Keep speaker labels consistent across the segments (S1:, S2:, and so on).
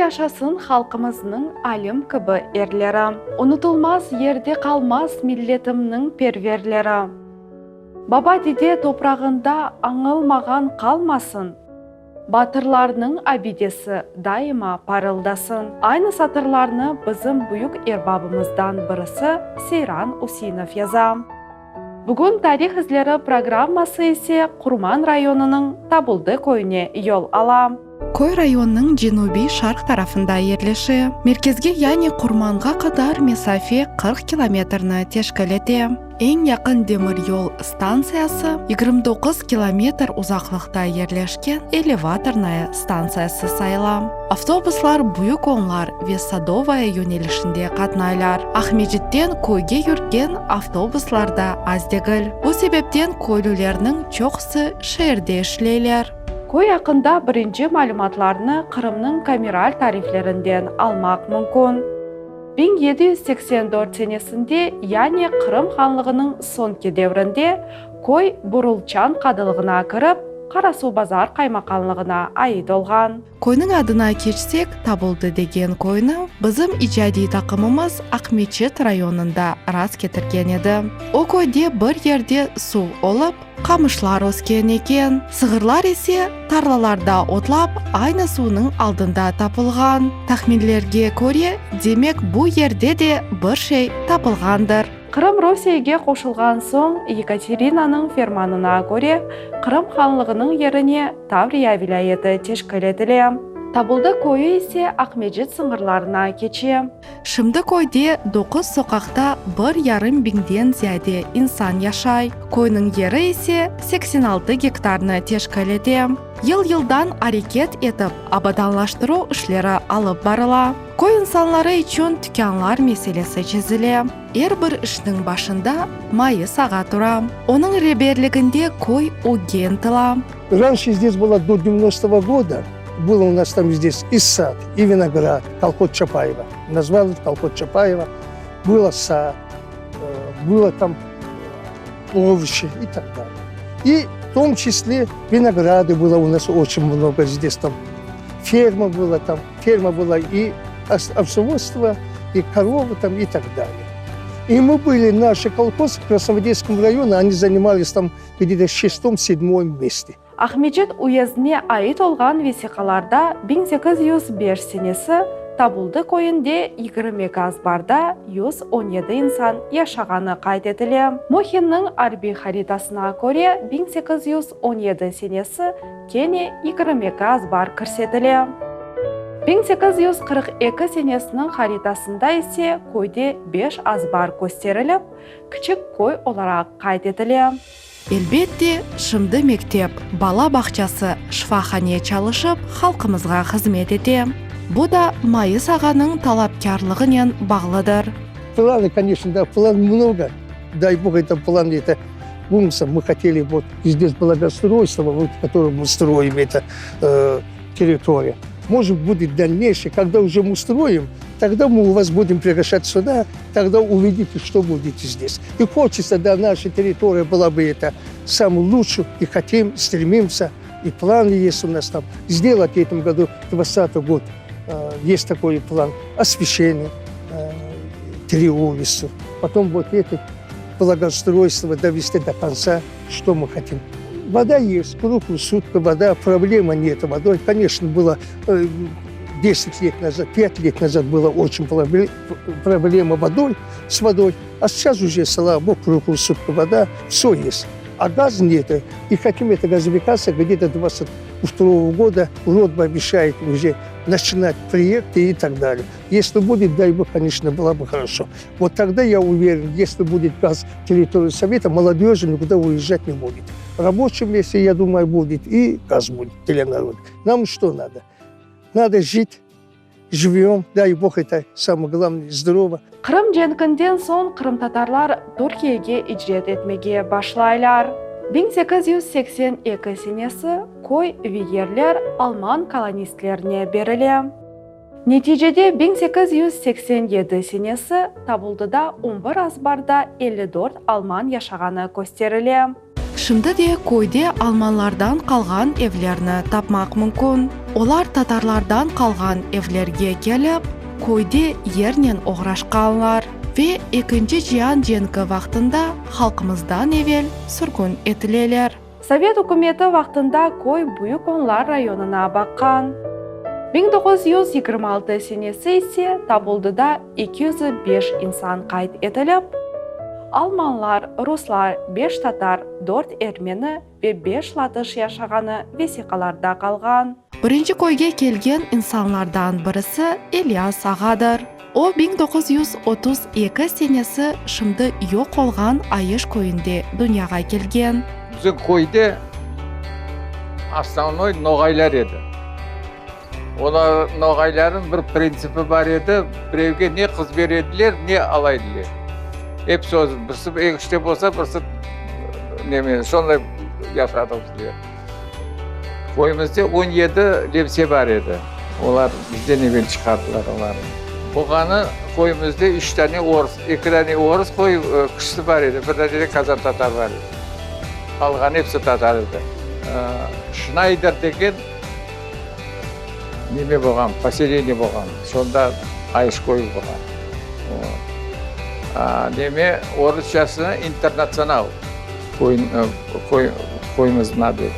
S1: yaşasın halqımıznıñ Alim kibi erleri. Unutılmaz yerde qalmaz milletimniñ perverleri. Baba-dede toprağında añılmağan qalmasın, Batırlarnıñ abidesi daima parıldasın. Aynı satırlarnı bizim büyük erbabımızdan birisi Seyran Üseinov yaza. Bugün Tarih izleri programması ise Qurman rayonınıñ Tabuldı köyüne yol ala.
S2: Köy rayonnıñ cenubiy şarq tarafında yerleşe. Merkezge yani Qurmanğa qadar mesafe 40 kilometrni teşkil ete. Eñ yaqın demiryol stantsiyası 29 kilometr uzaqlıqta yerleşken Elevatornaya stantsiyası sayıla. Avtobuslar Büyük Onlar ve Sadovaya yönelişinde qatnaylar. Aqmescitten köyge yürgen avtobuslar da az degil. Bu sebepten köylülerniñ çoqusı şeerde işleyler.
S1: Köy aqqında birinci malümatlarnı Qırımnıñ kameral tariflerinden almaq mümkün. 1784 senesinde, yani Qırım hanlığınıñ soñki devrinde, köy Burulçan qadılığına kirip, Qarasuvbazar qaymaqanlığına ait olğan.
S2: Köyniñ adına keçsek, Tabuldı degen köyni bizim icadiy taqımımız Aqmeçit rayonında rast ketirgen edi. O köyde bir yerde suv olıp, qamışlar ösken eken, sığırlar ise tarlalarda otlap, aynı suvnıñ aldında tapılğan. Tahminlerge köre, demek bu yerde de bir şey tapılğandır.
S1: Qırım Rusiyege qoşulğan soñ Yekaterinanıñ fermanına köre, Qırım hanlığınıñ yerine Tavriya vilâyeti teşkil etile. Tabuldı köyü ise Aqmecit sıñırlarına keçe.
S2: Şimdi köyde doquz soqaqta bir yarım biñden ziyade insan yaşay, köyniñ yeri ise 86 gektarnı teşkil ete. Yıl-yıldan areket etip, abadanlaştıruv işleri alıp barıla. Köy insanları içün tükânlar meselesi çezile. Er bir işniñ başında Mayıs ağa tura. Onıñ reberliginde köy ögge ıntıla.
S3: Раньше здесь было до девяностого года, было у нас там здесь и сад, и виноград, колхоз Чапаева. Назвали колхоз Чапаева. Было сад, было там овощи и так далее. И в том числе винограды было у нас очень много здесь там. Ферма была там, ферма была и овцеводство, и коровы там и так далее. И мы были, наши колхозы в Красноармейском районе, они занимались там где-то шестом-седьмом месте.
S1: Aqmescit uyezdine ait olğan vesiqalarda 1805 senesi Tabuldı köyünde 22 azbarda 117 insan yaşağanı qayd etile. Mohinniñ arbiy haritasına köre 1817 senesi kene 22 azbar kirsetile. 1842 senesiniñ haritasında ise köyde beş azbar kösterilip, kiçik köy olaraq qayd etile.
S2: Elbette, şimdi mektep, bala bağçası, şifahane çalışıp, halqımızğa hızmet ete. Bu da Mayıs ağanıñ talapkârlığınen bağlıdır.
S3: Planı, конечно, да, план много. Дай Бог, это план, это умница. Мы хотели вот здесь благоустройство, вот, которое мы строим, это э, территория. Может, будет дальнейшее, когда уже мы строим, тогда мы у вас будем приглашать сюда, тогда увидите, что будет здесь. И хочется, да, наша территория была бы это самую лучшую, и хотим, стремимся, и планы есть у нас там. Сделать в этом году, 20 год, э, есть такой план освещения, э, три улицы. Потом вот это благоустройство довести до конца, что мы хотим. Вода есть, круглую сутку вода, проблема нет водой. Конечно, было 10 э, лет назад, 5 лет назад было очень проблема водой, с водой. А сейчас уже, слава богу, круглую сутку вода, все есть. А газ нет. И хотим это газификация где-то 22 года. Вроде обещает уже начинать проекты и так далее. Если будет, дай бог, конечно, было бы хорошо. Вот тогда я уверен, если будет газ территории Совета, молодежи никуда уезжать не будет. Рабочем месте, я думаю, будет и газ будет для народа. Нам что надо? Надо жить, живем, дай бог, это самое главное, здорово.
S1: Qırım cenkinden soñ qırımtatarlar Türkiyege icret etmege başlaylar. 1882 senesi köy ve yerler alman kolonistlerine berile. Neticede 1887 senesi Tabuldıda on bir azbarda 54 alman yaşağanı kösterile.
S2: Şimdi de köyde almanlardan qalğan evlerni tapmaq mümkün. Olar tatarlardan qalğan evlerge kelip, köyde yernen oğraşqanlar ve Ekinci cian cenki vaqtında halqımızdan evel sürgün etileler.
S1: Sovet ükümeti vaqtında köy Büyük Onlar rayonına baqqan. 1926 senesi ise Tabuldıda 205 insan qayd etilip, almanlar, ruslar, beş tatar, dört ermeni ve beş latış yaşağanı vesiqalarda qalğan.
S2: Birinci köyge kelgen insanlardan birisi İlyas ağadır. O, 1932 senesi şimdi yoq olğan Ayış köyünde dünyağa kelgen.
S4: Bizim köyde osnovnoy noğaylar edi. Olar, noğaylarnıñ bir printsipi bar edi, birevge ne qız bere ediler, ne ala ediler. Episi özü, birisi ekişte bolsa, birisi neme, şonday yaşadıq bizler. Köyümizde 17 lemse bar edi. Olar bizden evel çıqardılar olarnı. Bolğanı köyümizde üç tane orus, eki tane orus köy kişisi bar edi, bir tane de kazan tatar bar edi. Qalğanı episi tatar edi. Şnayder degen neme bolğan, poseleniye bolğan, sonda Ayış köyü bolğan. Neme, orusçasını internatsional. Köyümizniñ adı edi.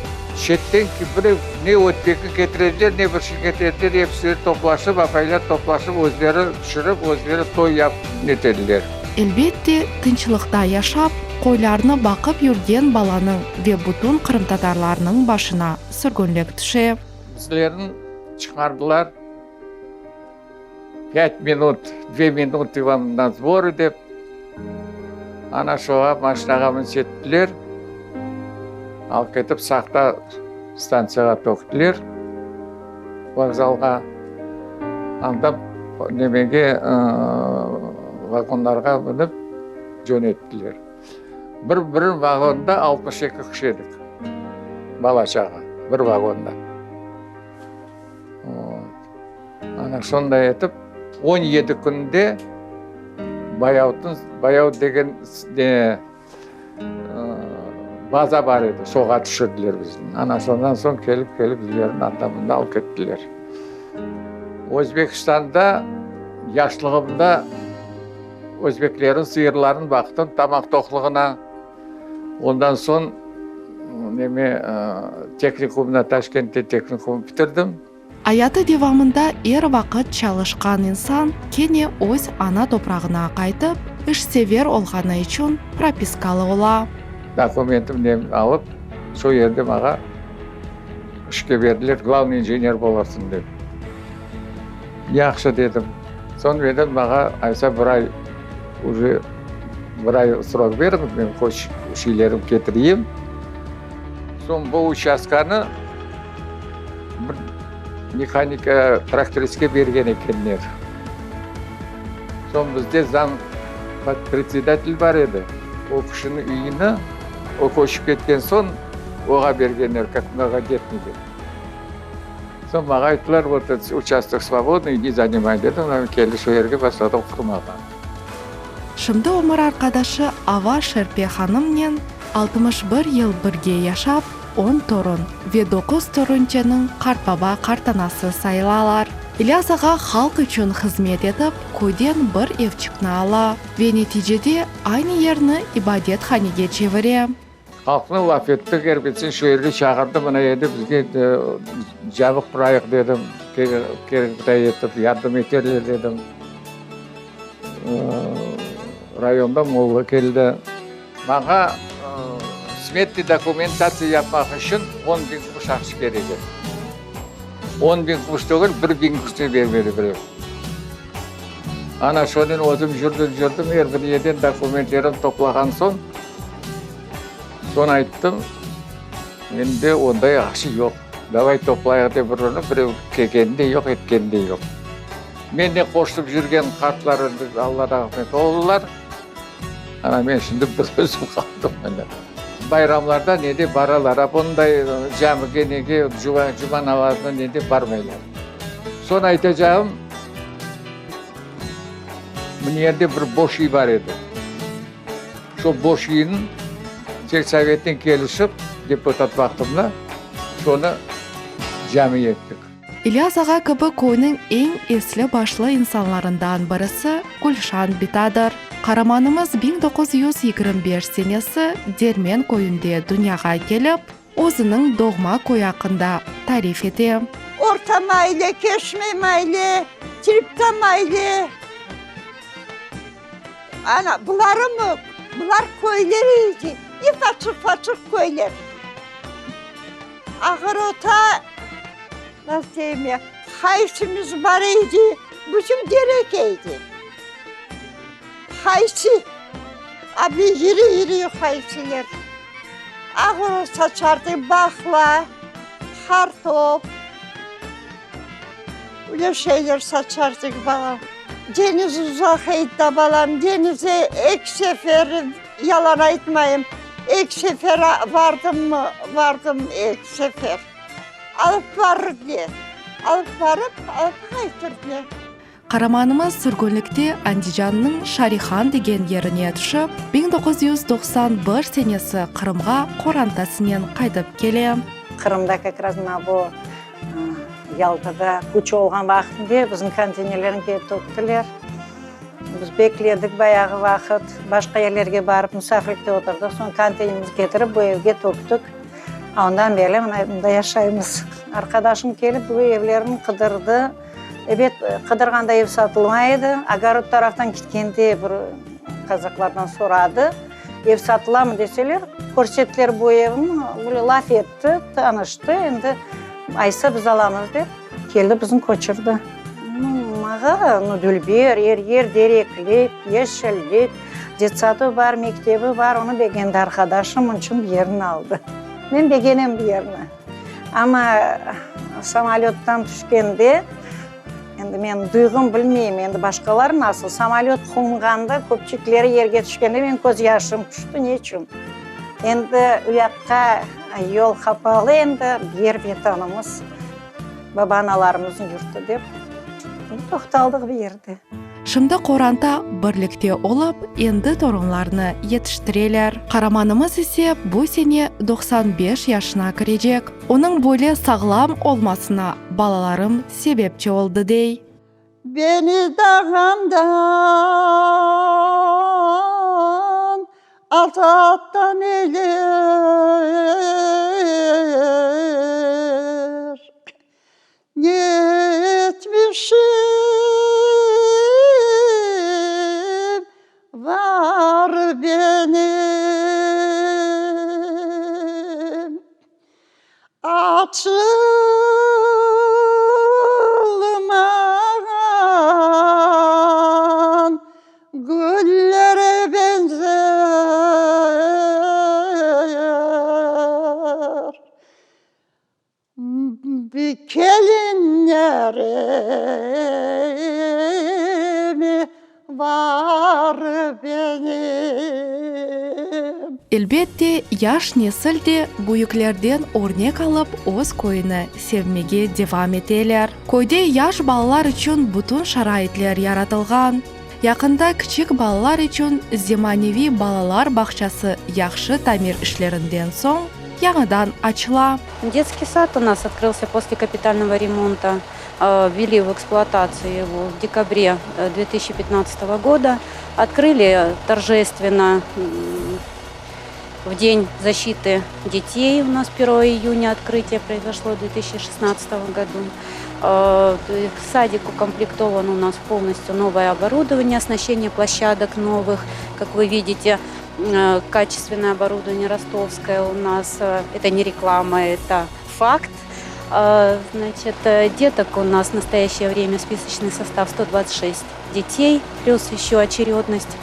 S4: Çetten birev ne ötmekni ketirediler, ne bir şey ketirediler, episi toplaşıp, apaylar toplaşıp, özleri pişirip, özleri toy yapıp netediler.
S2: Elbette, tınçlıqta yaşap, qoylarnı baqıp yürgen balanıñ ve bütün qırımtatarlarnıñ başına sürgünlik tüşe.
S4: Bizlerni çıqardılar, Pât minut, dve minutı vam na sborı dep, ana şoğa maşinağa minsettiler, alıp ketip Saqta stantsiyağa töktüler, vokzalğa. Anda nemege, vagonlarğa minip cönettiler. Bir bir vagonda 62 kişi edik, bala-çağa, bir vagonda. Ana şonday etip, 17 künde Bayavtın, Bayav degen ne, baza bar edi, soğa tüşürdiler bizni. Ana şondan soñ kelip, kelip bizlerni anda mında alıp kettiler. Özbekistanda yaşlığımda özbeklerniñ sıyırların baqtım tamaq toqluğına. Ondan soñ neme, tehnikumda, Taşkentte tehnikum bitirdim.
S2: Ayatı devamında er vaqıt çalışqan insan kene öz ana toprağına qaytıp, işsever olğanı içün propiskalı ola.
S4: Dokumentimni alıp, şo yerde maña işke berdiler, glavnıy injener bolarsıñ dep. Yahşı dedim. Soñ menden maña aysa bir ay uje bir ay srok beriñiz, men köç şeylerim ketireyim. Soñ bu uçastkanı bir mehanika traktoristke bergen ekenler. Soñ bizde zam predsedatel bar edi, o kişiniñ üyüni o köçip ketken soñ oğa bergenler, kak mnogodetnıy dep. Soñ maña ayttılar, vot uçastok svobodnıy, idi zaнимay dedim, men keldi şu yerge başladım qurmağa.
S2: Şimdi ömür arqadaşı Ava Şerpe hanımnen 61 yıl birge yaşap, on torun ve doquz torunçeniñ qartbaba-qartanası sayılalar. İlyas ağa halq içün hızmet etip, köyden bir evçikni ala ve neticede aynı yerni ibadethanege çevire.
S4: Halqnı laf ettik, er bitsin şu yerge çağırdı, mına endi bizge cami qurayıq dedim, kerek etip yardım eterler dedim. Rayondan molla keldi. Maña smetnıy dokumentatsiya yapmaq içün 10 biñ kuruş aqça kerek edi. 10 biñ kuruş tügül, bir biñ kuruş da bermedi birev. Ana şonen özüm yürdim, yürdim, er bir yerden dokumentlerimni toplağan soñ, soñ ayttım, mende onday aqça yoq, davay toplayıq dep bir urunıp, birev kelgeni de yoq, etkeni de yoq. Menden qoşulıp yürgen qartlar endi Alla rahmet oldular. Ana men şimdi bir özüm qaldım mına. Bayramlarda nede baralar, a bunday camige nege, cuma namazına nede barmaylar. Soñ aytacağım, mına yerde bir boş üy bar edi. Şo boş üyniñ selsovetnen kelişip, deputat vaqtımda, şonı cami ettik.
S2: İlyas ağa kibi köyniñ eñ esli-başlı insanlarından birisi Gülşan bitadır. Qaramanımız 1925 senesi Dermen köyünde dünyağa kelip, özüniñ doğma köyü aqqında tarif ete.
S5: Orta maile, Keşme maile, Tripta maile. Ana, bularımı, bular köyler edi, ifaçıq-façıq köyler. Ağır-ota, nasıl deyim ya, haysimiz bar edi, bütün derek edi. Haysi, abi iri-iri haysiler. Ağır saçardı, baqla, qartop. Öyle şeyler saçardıq, balam. Deniz uzaq edi da, balam, denize eki sefer, yalan aytmayım, eki sefer vardımmı, vardım eki sefer. Alıp barırdılar, alıp barıp, alıp qaytırdılar.
S2: Qaramanımız sürgünlikte Andicannıñ Şarihan degen yerine tüşip, 1991 senesi Qırımğa qorantasınen qaytıp kele.
S6: Qırımda kak raz mına bu Yaltada küç olğan vaqtında bizim konteynerlerni kelip töktüler. Biz bekledik bayağı vaqıt, başqa yerlerge barıp musafirlikte oturdıq, soñ konteynerimizni ketirip bu evge töktük. Ondan berli mına mında yaşaymız. Arqadaşım kelip bu evlerni qıdırdı. Ebet, qıdırğanda ev satılmay edi. Ogorod taraftan ketkende bir qazaqlardan soradı, ev satılamı deseler, körsettiler bu evni, böyle laf etti, tanıştı, endi aysa biz alamız dep, keldi bizni köçürdi. Nu, mağa, nu, dülber, er yer dereklik, yeşillik, detsadı bar, mektebi bar, onı begendi arqadaşım, onıñ içün bu yerni aldı. Men begenem bu yerni. Amma samolöttan tüşkende, endi men duyğum bilmeyim, endi başqalar nasıl, samolöt qonğanda, köpçekleri yerge tüşkende menim köz yaşım tüşti, ne içün? Endi u yaqqa yol qapalı endi, bu yer Vetanımız, baba-analarımıznıñ yurtu dep, toqtaldıq bu yerde.
S2: Şimdi qoranta birlikte olıp, endi torunlarını yetiştireler. Qaramanımız ise bu sene 95 yaşına kirecek. Onıñ böyle sağlam olmasına balalarım sebepçi oldı, dey.
S5: Beni dağandan azattan eyler. Ne etmişim var benim, Açılmağan güllere benzer. Bir kelinlerim var benim.
S2: Elbette, yaş nesil de büyüklerden örnek alıp, öz köyüni sevmege devam eteler. Köyde yaş balalar içün bütün şaraitler yaratılğan. Yaqında kiçik balalar içün zemaneviy balalar bağçası yahşı tamir işlerinden soñ yañıdan açıla.
S7: Detskiy sad u nas otkrılsya posle kapitalnogo remonta. Vveli v ekspluatatsiyu ego v dekabre 2015 goda. Otkrıli torjestvenno v День защиты детей у нас 1 июня открытие произошло в 2016 году. Садик укомплектован у нас полностью новое оборудование, оснащение площадок новых. Как вы видите, качественное оборудование ростовское у нас. Это не реклама, это факт. Значит, деток у нас в настоящее время списочный состав 126 детей, плюс еще очередность.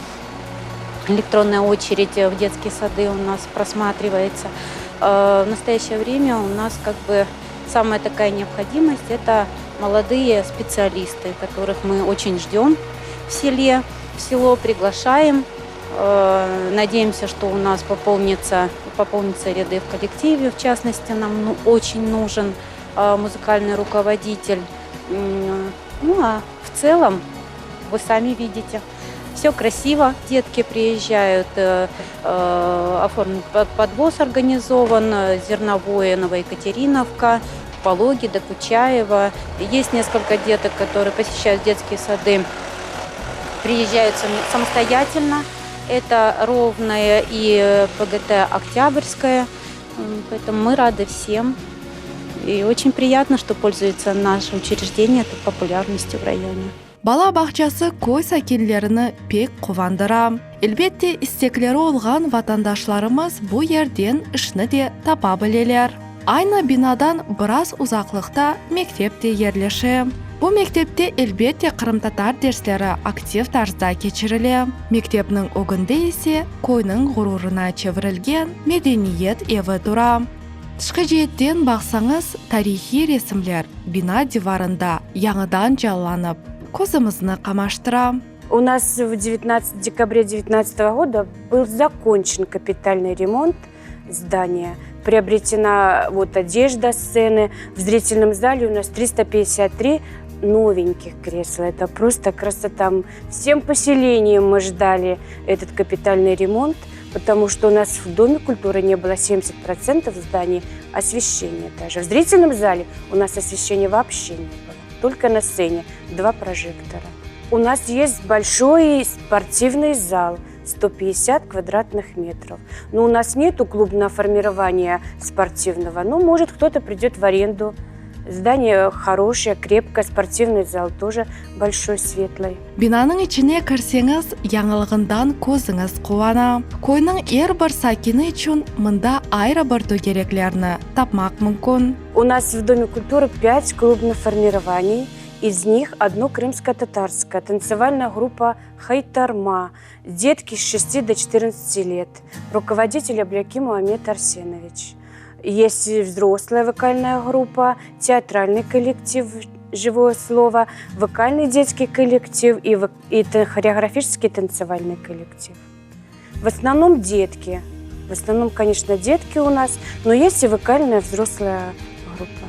S7: Электронная очередь в детские сады у нас просматривается. В настоящее время у нас как бы самая такая необходимость – это молодые специалисты, которых мы очень ждем в селе, в село приглашаем. Надеемся, что у нас пополнится, пополнятся ряды в коллективе. В частности, нам ну, очень нужен музыкальный руководитель. Ну а в целом, вы сами видите, все красиво. Детки приезжают, оформлен подвоз организован, Зерновое, Новоекатериновка. Пологи, Докучаево. Есть несколько деток, которые посещают детские сады, приезжают самостоятельно. Это Ровное и ПГТ Октябрьское. Поэтому мы рады всем. И очень приятно, что пользуется наше учреждение этой популярностью в районе.
S2: Bala bağçası köy sakinlerini pek quvandıra. Elbette, istekleri olğan vatandaşlarımız bu yerden işni de tapa bileler. Aynı binadan biraz uzaqlıqta mektep de yerleşe. Bu mektepte, elbette, qırımtatar dersleri aktiv tarzda keçirile. Mektepniñ ögünde ise köyniñ ğururına çevirilgen medeniyet evi tura. Tışqı ceetten baqsañız, tarihiy resimler bina divarında yañıdan canlanıp, közümizni qamaştıra.
S8: У нас в 19 декабре 2019 года был закончен капитальный ремонт здания. Приобретена вот одежда сцены. В зрительном зале у нас 353 новеньких кресла. Это просто красота. Всем поселением мы ждали этот капитальный ремонт, потому что у нас в Доме культуры не было 70% зданий освещения даже. В зрительном зале у нас освещения вообще не было. Только на сцене два прожектора. У нас есть большой спортивный зал, 150 квадратных метров. Но у нас нету клубного формирования спортивного. Ну, может, кто-то придет в аренду. Здание хорошее, крепкое, спортивный зал тоже большой, светлый.
S2: Binanıñ içine kirseñiz, yañılığından közüñiz quvana. Köyniñ er bir sakini içün mında ayrı bir tögereklerni tapmaq mümkün.
S8: У нас в Доме культуры 5 клубных формирований. Из них одно крымско-татарское, танцевальная группа «Хайтарма», детки с 6 до 14 лет, руководитель Абляким Муаммед Арсенович. Есть и взрослая вокальная группа, театральный коллектив «Живое слово», вокальный детский коллектив и, и хореографический танцевальный коллектив. В основном детки. В основном, конечно, детки у нас, но есть и вокальная взрослая группа.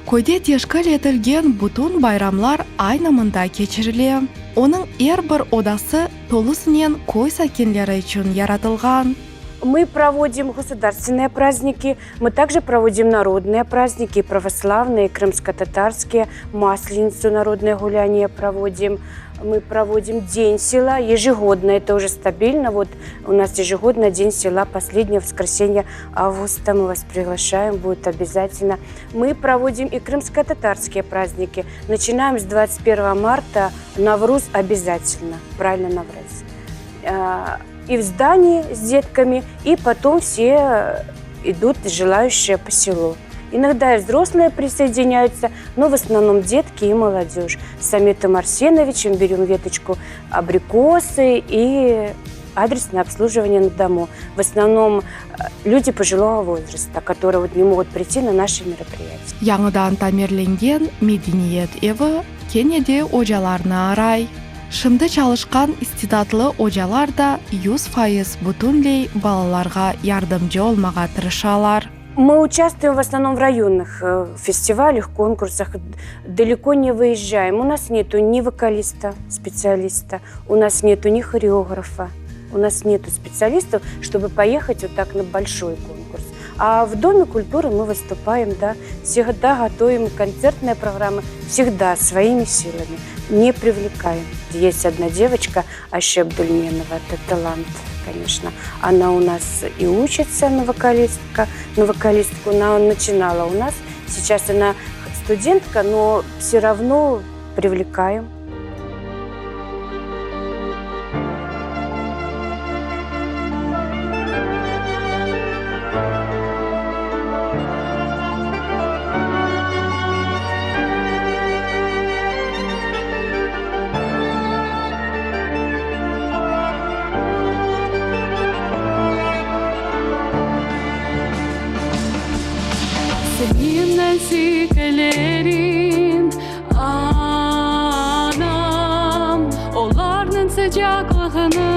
S2: Köyde teşkil etilgen bütün bayramlar aynı mında keçirile. Onıñ er bir odası tolusınen köy sakinleri içün yaratılğan.
S8: Мы проводим государственные праздники, мы также проводим народные праздники, православные, крымско-татарские, Масленицу, народное гуляние проводим. Мы проводим День села ежегодно, это уже стабильно. Вот у нас ежегодно День села, последнее воскресенье августа, мы вас приглашаем, будет обязательно. Мы проводим и крымско-татарские праздники. Начинаем с 21 марта, Навруз обязательно, правильно Навруз. А, И в здании с детками, и потом все идут желающие по селу. Иногда и взрослые присоединяются, но в основном детки и молодежь. С Аметом Арсеновичем берем веточку абрикосы и адресное обслуживание на дому. В основном э, люди пожилого возраста, которые вот не могут прийти на наши мероприятия.
S2: Yañıdan tamirlengen medeniyet evi kene de ocalarnı aray. Şimdi çalışqan istidatlı ocalar da 100% bütünley balalarğa yardımcı olmağa tırışalar.
S8: Мы участвуем в основном в районных э, фестивалях, конкурсах, далеко не выезжаем. У нас нету ни вокалиста, специалиста, у нас нету ни хореографа, у нас нету специалистов, чтобы поехать вот так на большой конкурс. А в Доме культуры мы выступаем, да, всегда готовим концертные программы, всегда своими силами, не привлекаем. Есть одна девочка, Аща Абдульменова, это талант, конечно. Она у нас и учится на вокалистка, на вокалистку, она начинала у нас. Сейчас она студентка, но все равно привлекаем.
S9: Seniñ nazik elleriñ, anam, Olarnıñ sıcaqlığını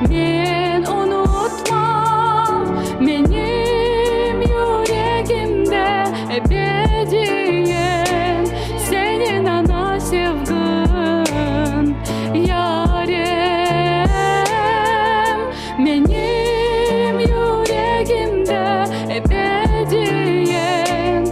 S9: men unutmam. Menim yüregimde ebediyen Seniñ ana sevgiñ, yarem. Menim yüregimde ebediyen.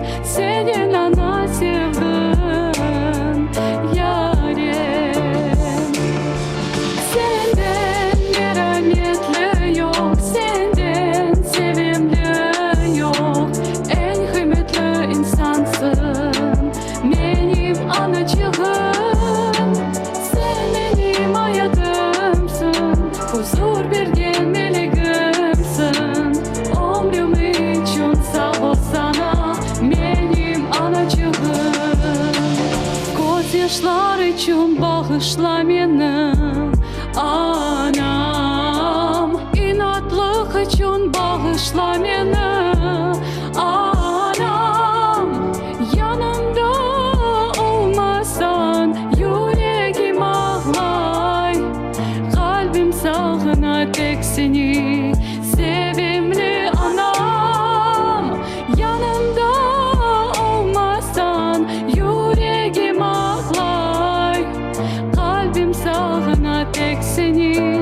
S9: Bağışla meni, anam, yanımda olmasañ, yüregim ağlay, qalbim sağına tek seni, sevimli anam, yanımda olmasañ, yüregim ağlay, qalbim sağına tek seni,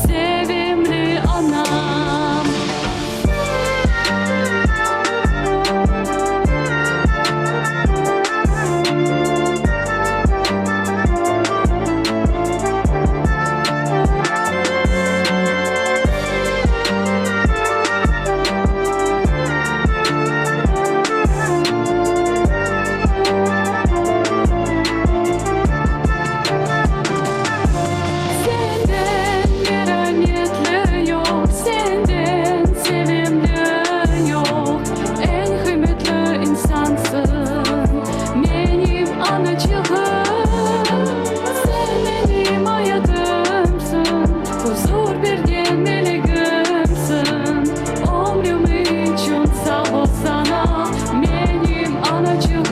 S9: sevimli anam. Senden merametli yoq, senden sevimli yoq, Eñ qıymetli insansıñ, menim anaçığım. Sen menim ayatımsıñ, huzur bergen melegimsiñ, Ömrüm içün sağ ol saña, menim anaçığım.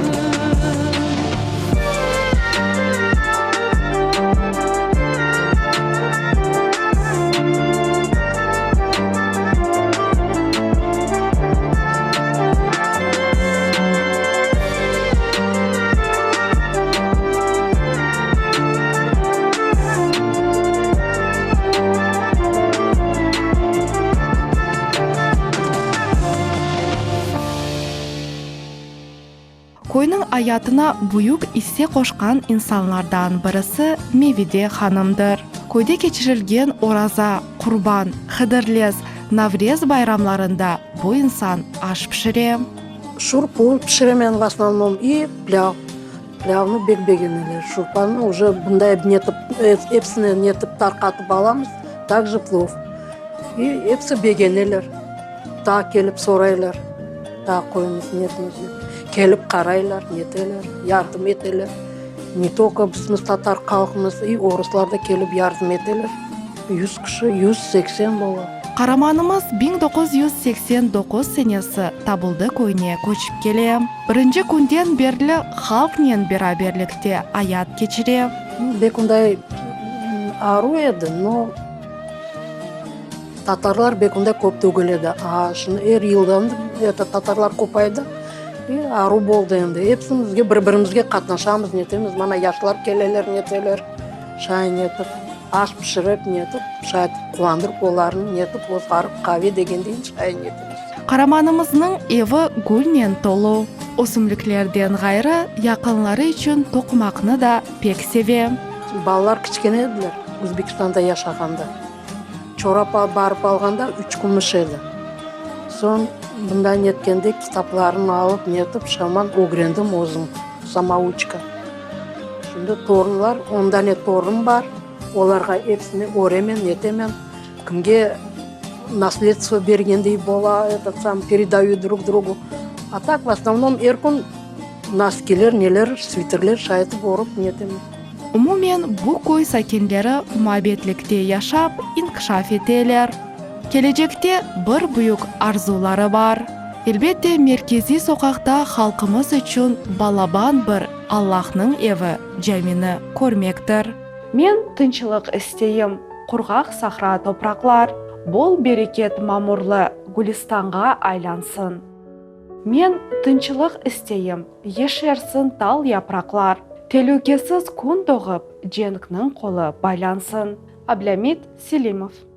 S2: Köyniñ ayatına büyük isse qoşqan insanlardan birisi Mevide hanımdır. Köyde keçirilgen Oraza, Qurban, Hıdırlez, Navrez bayramlarında bu insan aş pişire.
S10: Şurpu pişiremen v osnovnom i plâv. Plâvnı bek begeneler. Şurpanı uje bunday netip, episini netip tarqatıp alamız, tak je plov. İ episi begeneler. Daa kelip soraylar, daa qoyuñız, netiñiz dep. Kelip qaraylar, neteler, yardım eteler. Ne tolko bizmiz tatar halqımız, i oruslar da kelip yardım eteler. 100 kişi, 180 bola.
S2: Qaramanımız 1989 senesi Tabuldı köyüne köçip kele. Birinci künden berli halqnen beraberlikte ayat keçire.
S10: Bek onday aru edi, no. Tatarlar bek onda köp tügül edi. A şimdi er yıldan eto tatarlar köpaydı. İ aru boldı endi. Episimizge bir-birimizge qatnaşamız, netemiz. Mana yaşlar keleler, neteler. Şay netip, aş pişirip, netip, şay quvandırıp olarnı, netip, ozğarıp, qave degendeyin şay netemiz.
S2: Qaramanımıznıñ evi gülnen tolu. Ösümliklerden ğayrı, yaqınları içün toqumaqnı da pek seve.
S10: Balalar kiçkene ediler, Özbekistanda yaşağanda. Çorap barıp alğanda üç kümüş edi. Soñ bundan netkende kitaplarını alıp netip şaman ögrendim özüm, samouçka. Şimdi torunlar, on dane torun bar, olarğa episine öremen, netemen. Kimge nasledstvo bergendey bola, etot sam, peredayu drug drugu. A tak, v osnovnom, er kün noskiler, neler, sviterler şaytip örip netemen.
S2: Umumen, bu köy sakinleri muabbetlikte yaşap, inkişaf eteler. Kelecekte bir büyük arzuları bar. Elbette, merkeziy soqaqta halqımız içün balaban bir Allahnıñ evi, camini körmektir.
S1: Men tınçlıq isteyim, qurğaq sahra topraqlar bol bereket mamurlı gülistanğa aylansın. Men tınçlıq isteyim, yeşersin tal yapraqlar, telükesiz kün doğıp, cenkniñ qolu baylansın. Ablâmit Selimov.